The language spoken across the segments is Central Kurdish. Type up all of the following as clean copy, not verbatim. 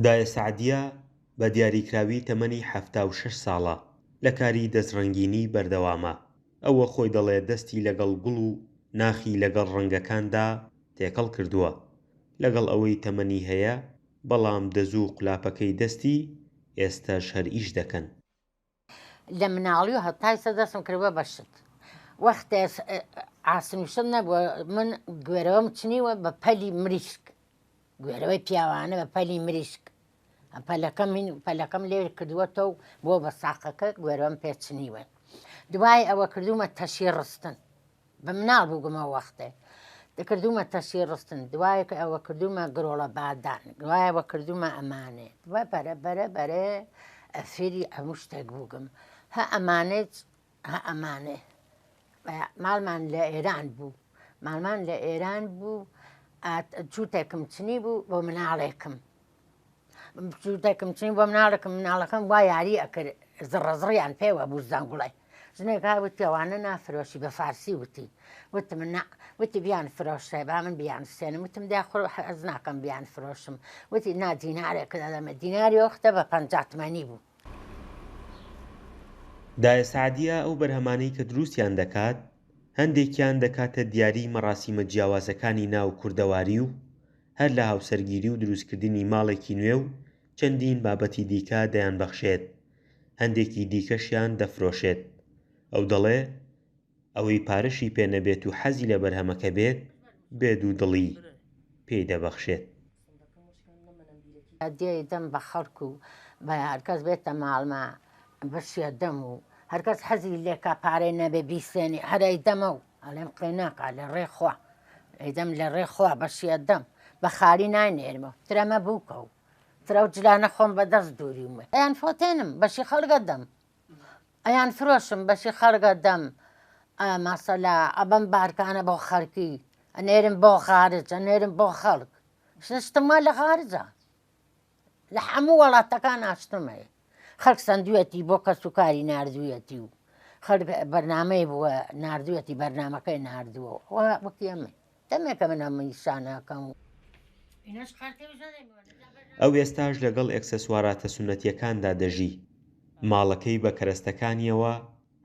دایە سەعدیە بە دیاریکراوی تەمەنی 76 ساڵە، لە کاری دەستڕەنگینی بەردەوامە. ئەو خۆی دەڵێ دەستی لەگەڵ گوڵ و ناخی لەگەڵ ڕەنگەکاندا تێکەڵ کردووە. لەگەڵ ئەوەی تەمەنی هەیە، بەڵام دەزوو و قولاپەکەی دەستی ئێستەش هەر ئیش دەکەن. لە مناڵیوە هەتا ئیستا دەستم کردوە بە شت. وەختێ ئاسن و شت نەبووە من گوێرەوەم چنیوە بە پەلی مریشک. گوێرەوەی پیاوانە بە پەلی مریشک. پەلەکەم هین پەلەکەم لێ کردووەتەوە و بۆ بە ساقەکە گوێرەوەم پێ چنیوە. دوای ئەوە کردوومە تەشی ڕستن. بە مناڵ بووگم ئەو وەختێ. کردوومە تەشی ڕستن دوای ئەوە کردوومە گرۆڵە بادان دوای ئەوە کردوومە ئەمانێ دوای بەرە بەرە بەرێ فێری هەموو شتێک بووگم هە ئەمانێت هە ئەمانێ ماڵمان لە ئێران بوو ماڵمان لە ئێران بوو جووتێکم چنی بوو بۆ مناڵێکم جووتێکم چنی بۆ مناڵێکم مناڵەکەم وا یاری ئەکرد زڕەزڕیان پێوە بوو زانگوڵای ژنێک ها وتی ئەوانە نافرۆشی بە فارسی وتی وتم نا وتی بیان فرۆشێ با من بیان سێنم وتم دا خۆ حەز ناکەم بیان فرۆشم وتی نا دینارێک دەدەمە دیناری وەختە بە 50 تمەنی بوو. دایە سەعدیە ئەو بەرهەمانەی کە دروستیان دەکات، هەندێکیان دەکاتە دیاری مەراسیمە جیاوازەکانی ناو کوردەواری و هەر لە هاوسەرگیری و دروستکردنی ماڵێکی نوێ و چەندین بابەتی دیکە دەیانبەخشێت، هەندێکی دیکەشیان دەفرۆشێت. ئەو دەڵێ، ئەوەی پارەشی پێ نەبێت و حەزی لە بەرهەمەکە بێت، بێ دوودڵی پێی دەبەخشێت. دەیدەم بە خەڵک و بە هەرکەس بێتە ماڵما بەشی دەم و هەرکەس حەزی لێکا پارەی نەبێ بیسێنێ هەر ئەیدەمەو ئەڵێم قێ ناکا لە ڕێ خوا ئەیدەم لە ڕێ خوا بەشی ئەدەم بە خالی ناینێرمەوە ترەمە بووکە و ترە و جلانە خۆم بە دەست دووریومە ئەیان فۆتێنم بەشی خەڵگە دەم ئەیان فرۆشم بەشی خەڵگە دەم ماسەلا ئەبەم بارکانە بۆ خەڵکی ئەنێرم بۆ خارج ئەنێرم بۆ خەڵک شتم وا لە خارجە لە هەموو وڵاتەکان ئاشتم هەیە خەڵک سندویەتی بۆ کەس و کاری نردویەتی و خەڵک بەرنمەی بووە نردویەتی بەرنمەکەی نردووە وەکی ئەمە دەمێکە من ئەم ئیشانەکەم. ئەو ئێستاش لەگەڵ ئێکسسواراتە سوننەتییەکاندا دەژی. ماڵەکەی بە کەرەستەکانییەوە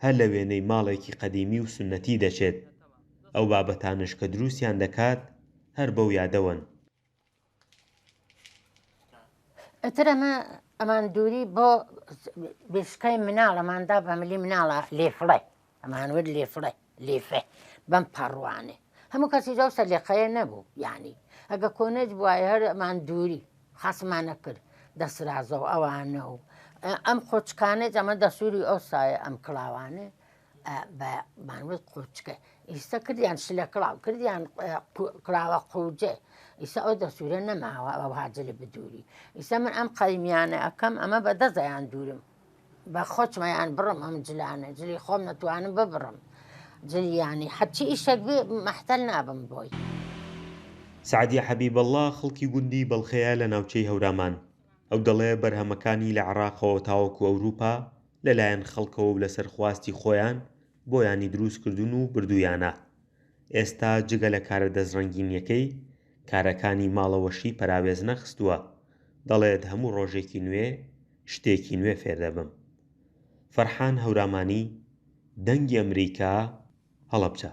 هەر لە وێنەی ماڵێکی قەدیمی و سوننەتی دەچێت. ئەو بابەتانەش کە دروستیان دەکات هەر بەو یادەوەن. ئیتر ئەمە ئەمان دووری بۆ بێشکەی مناڵ ئەماندا بە ملی مناڵە لێفڵێ ئەمان وت لێفڵێ لێفێ بەم پەڕوانێ هەموو کەسی ئەو سەلیقەیە نەبوو یعنی ئەگە کۆنەج بوایە هەر ئەمان دووری خاسمانە کرد دەسرازە و ئەوانە و ئەم قۆچکانێت ئەمە دەسووری ئەو سایە ئەم کڵاوانێ بە مان وت قوچکە ئیستا کردیان شلە کڵاو کردیان کڵاوە قوجێ ئیستا ئەو دەسوورە نەماوە ئەو هاجلە بدووری ئیستا من ئەم قەیمیانە ئەەکەم ئەمە بە دەزیان دوورم بە خۆچمەیان بڕم ئەم جلانە جلی خۆم نەتوانم ببڕم جلیانی حەچی ئیشێک بێ مەحتەل نابم بۆی. سەعدیە حەبیبەڵڵا خەڵکی گوندی بەڵخەیە لە ناوچەی هەورامان. ئەو دەڵێ بەرهەمەکانی لە عێراقەوە تاوەکو ئەوروپا لەلایەن خەڵکەوە و لەسەر خواستی خۆیان بۆیانی دروست کردوون و بردوویانە. ئێستا جگە لە کارە دەستڕەنگینییەکەی، کارەکانی ماڵەوەشی پەراوێز نەخستووە. دەڵێت هەموو ڕۆژێکی نوێ شتێکی نوێ فێردەبم. فەرحان هەورامانی، دەنگی ئەمریکا، هەڵەبجە.